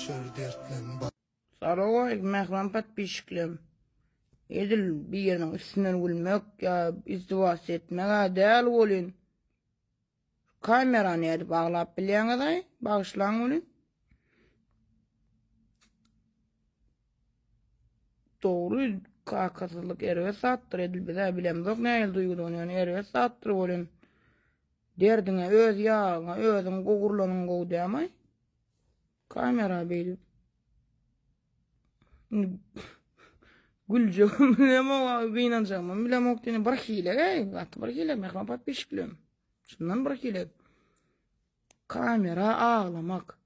Düşer dertlem Salowmaleýkim mähriban podpisçiklerim. Edil biriniň üstünden gülmek ýa izdiwas etmek-ä däl welin, kamera nädip aglap bilýäňiz-aý, bagyşlaň welin. Dogry, kakasyzlyk erbet zatdyr, edil biz-ä bilemzok nähili duýgudygyny, ýöne erbet zatdyr welin, derdiňe öz ýagyňa özüň gowurlanyň gowy dämaý? Kamera beýdip. Güljegim bilemok, gynanjagymam bilemok diýen bir hile, ey, gaty bir hile, mähriban podpisçiklerim. Şundan bir hile. Kamera aglamak.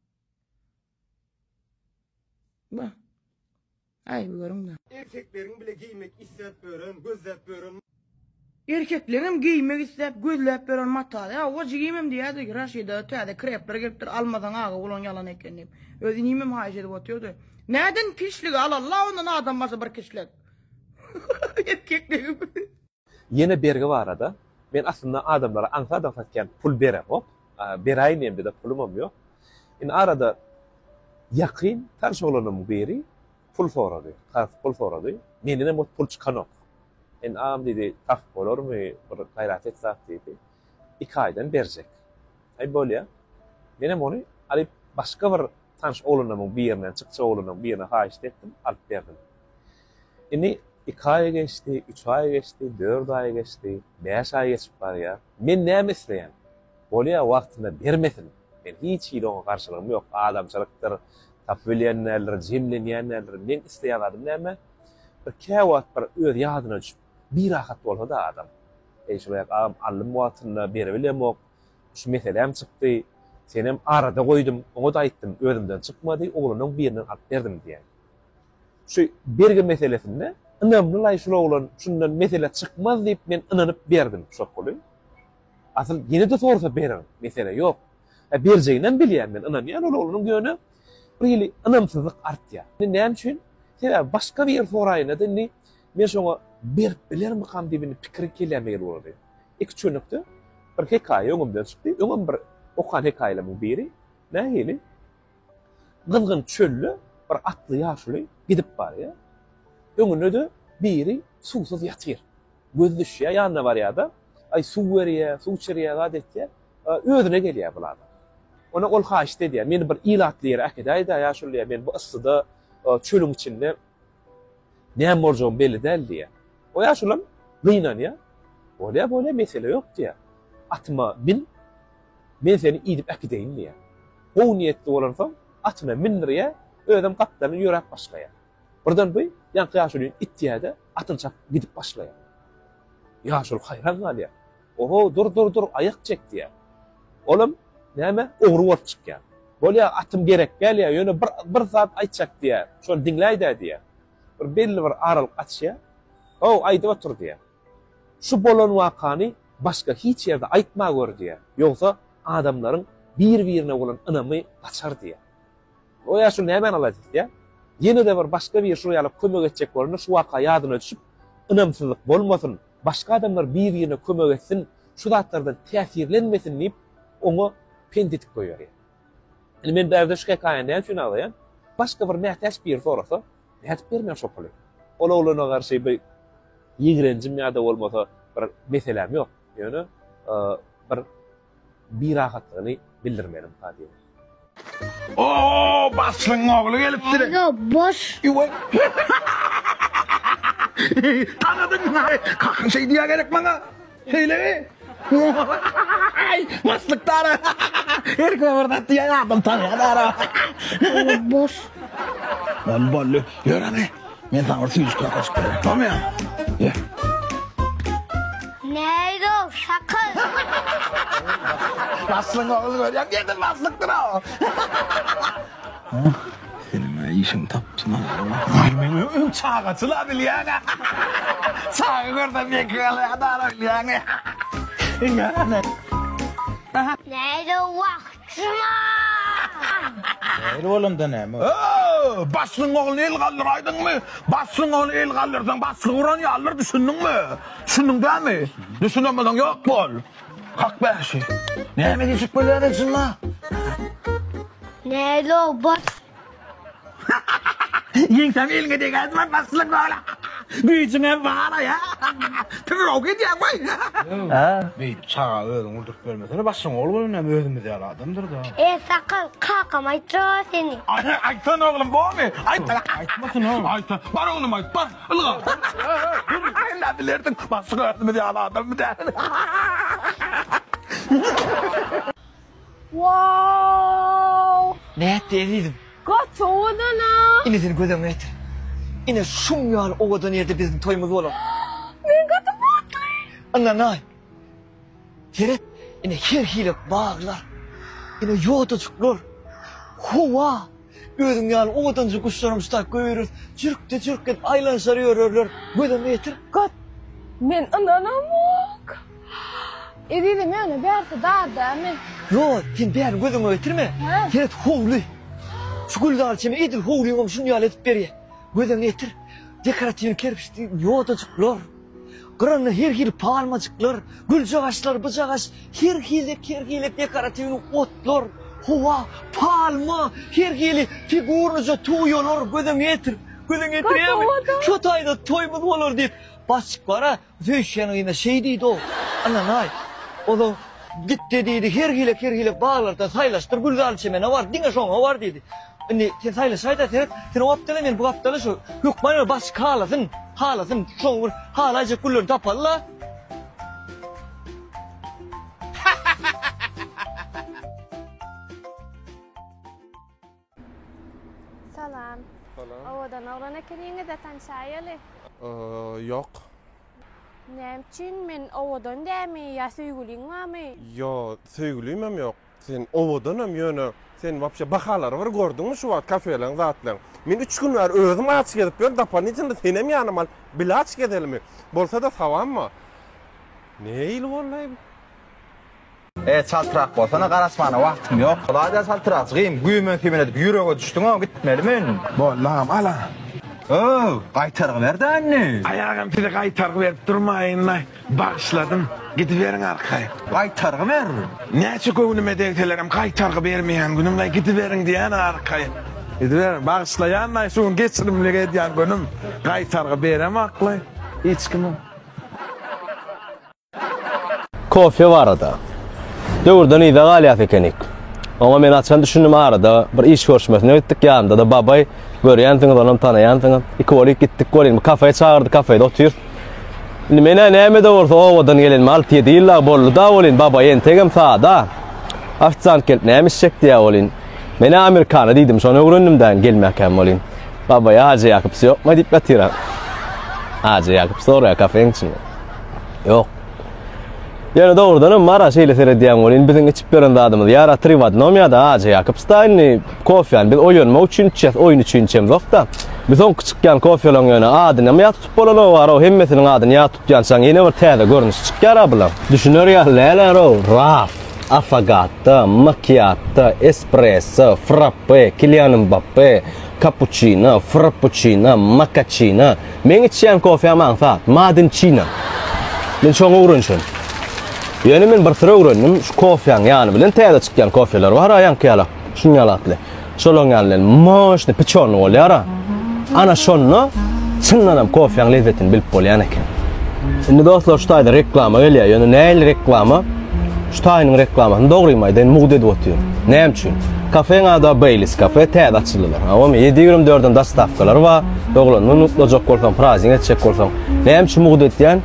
Ba. Aý bir görüň-de. Erkekleriň bile geýmek isläp ýören, gözläp ýören. Erkekleriňem geýmek isläp, gözläp ýören matasy. Hawa, jigimem diýýärdi, Raşida täze krepler gelipdir, almasaň aga bolan ýalan eken diýip. Öz inimem haýyş edip otyrdy. Näden kişligi alalla ondan adam başy bir kişlik. Erkekleriň. Ýene bergi barada, men aslynda adamlara aňsat-aňsat kän pul beremok. Beräýin diýemde-de pulumam ýok. Indi arada ýakyn tanyş oglanymyň biri pul sorady, karz pul sorady. Mendenem ot pul çykanok. Indi agam diýdi, tapyp bolarmy, bir gaýrat et zat diýdi. Iki aýdan berjek. Aý bolýa. Menem ony alyp başga bir tanyş oglanymyň birinden, çykjak oglanymyň birine haýyşt etdim, alyp berdim. Indi iki aý geçdi, üç aý geçdi, dört aý geçdi, bäş aý geçip barýar. Men näme isleýän? Bolýa wagtynda bermesin. Men hiç hili oňa garşylygym ýok. Adamçylykdyr, tapyp bilýän däldir, jemlenýän däldir. Meň isleýän zadym näme? Bir käwagt bir öz ýadyna düşüp, birahat bolsa-da adam. Eý şul aýak agam aldym wagtynda beribilemok. Şu meseläm çykdy. Senem arada goýdum, oňa-da aýtdym, özümden çykmady, oglanyň birinden alyp berdim diýen. Şu bergi meselesinde ynamlylaý şul oglan şundan mesele çykmaz diýip men ynanyp berdim şo puly. Asyl ýene-de sorsa bererin, mesele ýok. Hä berjeginem bilýän men ynanýan ol oglanyň ýöne bir hili ynamsyzlyk artýar. Indi näme üçin? Sebäbi başga biri soraýanda-da indi men şoňa berip bilermikam diýip indi pikir kelläme gelip ugrady. Iki çöňňekde bir hekaýa öňümden çykdy. Öňem bir okan hekaýalarymyň biri. Nähili? Gyzgyn çölde bir atly ýaşuly gidip barýar. Öňünde-de biri suwsuz ýatyr. Gözi düşýär, ýanyna barýar-da, aý suw berýär, suw içirýär, zat etýär. Özüne gelýär bul adam. Ondan ol haýyşt edýär, meni bir ilatly ýere äkidäý-dä, ýaşuly diýýär, men bu yssyda, çölüň içinde näme boljagym belli däl diýýär. O ýaşulam gynanýar. Bolýar, bolýar, mesele ýok diýýär. Atyma min, Men seni idip äkideýin diýýär. Gowy niýetli bolansoň, atyna mindirýär, özem gapdalyndan ýöräp başlaýar. Birden bu ýaňky ýaşulyny itýär-de, atyny çapyp gidip başlaýar. Ýaşuly haýran galýar. Oho, dur, dur, dur, aýak çek diýýär. Olam, näme, ogry bolup çykýar. Bolýar, atym gerek däl diýýär, ýöne bir, bir zat aýtjak diýýär, şony diňläý-dä diýýär. Bir belli bir aralyk açýar. How, aýdyp otur diýýär. Şu bolan wakany başga hiç ýerde aýtma gör diýýär. Ýogsa adamlaryň bir-birine bolan ynamy gaçar diýýär. O ýaşuly nämäni alaç etýär? Ýene-de bir başga biri şular ýaly kömek etjek bolanda şu waka ýadyna düşüp, ynamsyzlyk bolmasyn, başga adamlar bir-birine kömek etsin, şu zatlardan täsirlenmesin diýip, oňa pent edip goýberýär. Indi men bärde şu hekaýany näme üçin agzaýan? Başga bir mätäç biri sorasa, nädip bermen şo puly? Ol oglana garşy bir ýigrenjim ýa-da bolmasa bir meseläm ýok. Ýöne bir birahatlygyny bildirmelimka diýdim. Oo, başlygyň ogly gelipdir. Ýo, boş. Ýuwa. Tanadyňmy? Kakyň şeý diýä gerek maňa. Şeýlemi? Aý, başlyk dara. Her kime bir zat diýen adam tanýar dara. Boş. Boldy, boldy. Ýör hany. Men saňa bir süýji kakaşyk bereýin. Tamam ýa. Ýe. Näýdo, sakal. Başlygyň ogly görýän diýdim, başlykdyr-a. Seniň-ä işiňi tapypsyň agam. Men öň çagaçyl-a bilýäň-ä. Çaga görsem ýeke galýan dara bilýäň-ä. Näýdo, wah, juma! Nähili bolanda näme? Öö, başlygyň ogluny el galdyraýdyňmy? Başlygyň ogluny el galdyrsaň, başlygy uran ýalydyr, düşündiňmi? Düşündiň dämi? Düşünemezsoň ýok bol. Kak bäşi. Näme diýjek bolýaň Ejinma? Nälo boş. Ýeňsäň eliňe degäýdi başlygyň ogly. Güýjüňem bar-a ýa. Tüwrok edýäň goý. Beýdip çaga özüň urduryp bermesene, başlygyň ogly bolan näme özümiz ýaly adamdyr-da. E sakal kakam aýtjag-a seni. Aýtsana oglum bormy? Aýt. Aýtmasyn oglum. Aýtsa, bar oglum aýt, bar. Ylga. Illa bilersiň, başlyk özümiz ýaly adammy däl. Wow! Nätdi ezizim? Gaty owadan-a! Ine sen göz öňüne getir. Ine şuň ýaly owadan ýerde biziň toýumyz bolar. Men gaty bagtly! Ynanaý. Seret, ine her hili baglar. Ine ýodajyklar. Howa. Özüň ýaly owadanja guşlaram şu taýy göýeris. Jürkde-jürk edip aýlanyşar ýörerler. Göz öňüne getir. Gat. Men ynanamok. Ezizim ýöne bärsi dar dälmi? Ýok, sen bärini göz öňüne getirme. Seret howly. Şu gülzar çemen edil howlyňam şuny ýaly edip berýär. Göz öňüne getir. Dekoratiwnyý kerpiçli ýodajyklar. Gyranda her hili palmajyklar, güljagaçlar, byjagaç, her hili her hili dekoratiwnyý otlar, howa, palma, her hili figurnyja tuýalar göz öňüne getir. Göz öňüne getirýärmi? Şu taýda toýumyz bolar diýip, başlyk bar-a, Söýüşýän gyzyna şeý diýdi-ow, Ynanaý, ozal gitdi diýdi, her hile her hile baglardan saýlaşdyr, gülzarly çemene bar, diňe şoňa bar diýdi. Indi sen saýlaşaý-da seret, sen o gapdala, men bu gapdala şu hökman bir başlyk halasyn, halasyn, şoň bir halaýjak güllerini tapaly-la. Salam. Salam. Owadan oglan ekeniňiz-de tanşaýaly. Ýok. Näme üçin men owadan dämi ýa söýgüliň barmy? Ýo, söýgülimem ýok. Sen owadanam ýöne sen wapşe bahalary bir gördüňmi şu wagt kafeleň zatlaň. Men üç gün bäri özüm aç gezip ýörün dopolinitelno senem ýanyma alyp bile aç gezelimi. Bolsada sawamma. Nähili boldaý bu? E, çaltrak bolsana, garaşmana wagtym ýok. Bolaýda çaltrak, jygym, güýmen-süýmen edip ýürege düşdüň-ow, gitmeli men. Boldy agam, al-a. Öw, gaýtargy ber-dä indi. Aý agam, size gaýtargy berip durmaýyn-laý. Bagyşladym. Gidiberiň arkaýyn. Gaýtargy ber. Näçe göwnüme degselerem gaýtargy bermeýän günüm-laý, gidiberiň diýýän arkaýyn. Gidiberiň, bagyşlaýan-laý, şu gün geçirimlik edýän günüm. Gaýtargy beremok-laý hiç kime. Kofe barada. Döwürden yza galýas ekenik. Oňa men haçan düşündim arada bir iş görüşmesine gitdik ýanymda-da Babaý görýänsiňiz onam tanaýansyňyz. Iki bolup gitdik welin bir kafeýe çagyrdy kafede otyrys. Indi men-ä näme-de bolsa obadan gelenime alty-ýedi ýyl dagy boldy-da welin Babaý entegem sada. Ofisiant gelip näme içjek diýýär welin. Men-ä amerikano diýdim şony öwrendim-dä indi gelmäkäm welin. Babaý Hajy Ýakups ýokmy diýip ýatyr-a. Hajy Ýakup soraýar kafeň içinde. Ýok. Ýöne dogrudanam bar-a şeýle seredýäň welin biziň içip ýören zadymyz ýa tri w odnom ýa-da AJ Jakobs-da indi kofýany biz oýanmak üçin içýäs, oýun üçin içemzok-da. Bu soňky çykýan kofýalaryň ýöne adynam ýat tutup bolanok bar-ow, hemmesiniň adyny ýat tutýançaň ýene bir täze görnüşi çykýar-a bulaň. Düşüner ýaly däl-ä-row, raf, afogatda, makiatda, espresso, frappe, Kilian Mbappe, kapuçino, frappuçino, makaçino. Meň içýän kofäm aňsat, Madinçina. Men şoňa öwrenişen. Ýöne men bir syr öwrendim, şu kofäň ýany bilen täze çykýan kofeler bar-a ýaňky ýalak, şuň ýaly atly. Şolaň ýany bilen moşny piçorny bolýar-a. Ana şonda çyndanam kofäň lezzetini bilip bolýan eken. Indi dostlar şu taýda reklama gelýär. Ýöne nähili reklama? Şu taýynyň reklamasyny dogrymy aýdaýyn mugt edip otyryn. Näme üçin? Kafeň ady Baileys kafe täze açyldylar. Hawamy 7.24-den dostawkalary bar. Doglan gün gutlajak bolsaň, praznik etjek bolsaň. Näme üçin mugt etýän?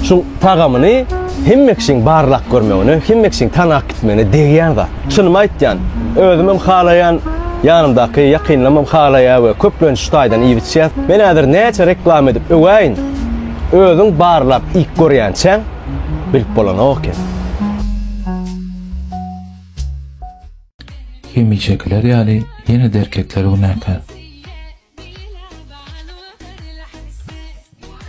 Şuň tagamyny hemme kişiň barlap görmegine, hemme kişiň tanap gitmegine degýän zat. Çynymy aýtýan, özümem halaýan, ýanymdaky ýakynlarymam halaýar we köplenç şu taýdan iýip içýäs. Men häzir näçe reklama edip öwäýin, özüň barlap iýip görýänçäň bilip bolanok eken. Hemişekiler ýaly ýene-de erkekler günäkär.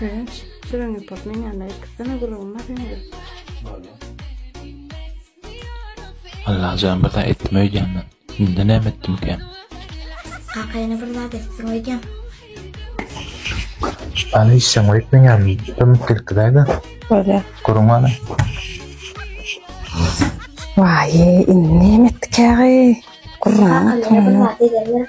Söýünç, şirin ýupak meň ýanymda irkitsene gürrüňim bar seň bilen. Bolýa. Allajan bir zat etdim öýdýän men. Indi näme etdimkäm? Kaka ýene bir zat etdiň öýdýän. Bana işjeň goýup meň ýanymda dymyp gelip gidäýdä. Bolýa. Gürrüň bana. Waý, indi näme etdikägi? Gürrüňiň Kaka ýene bir zat edendir.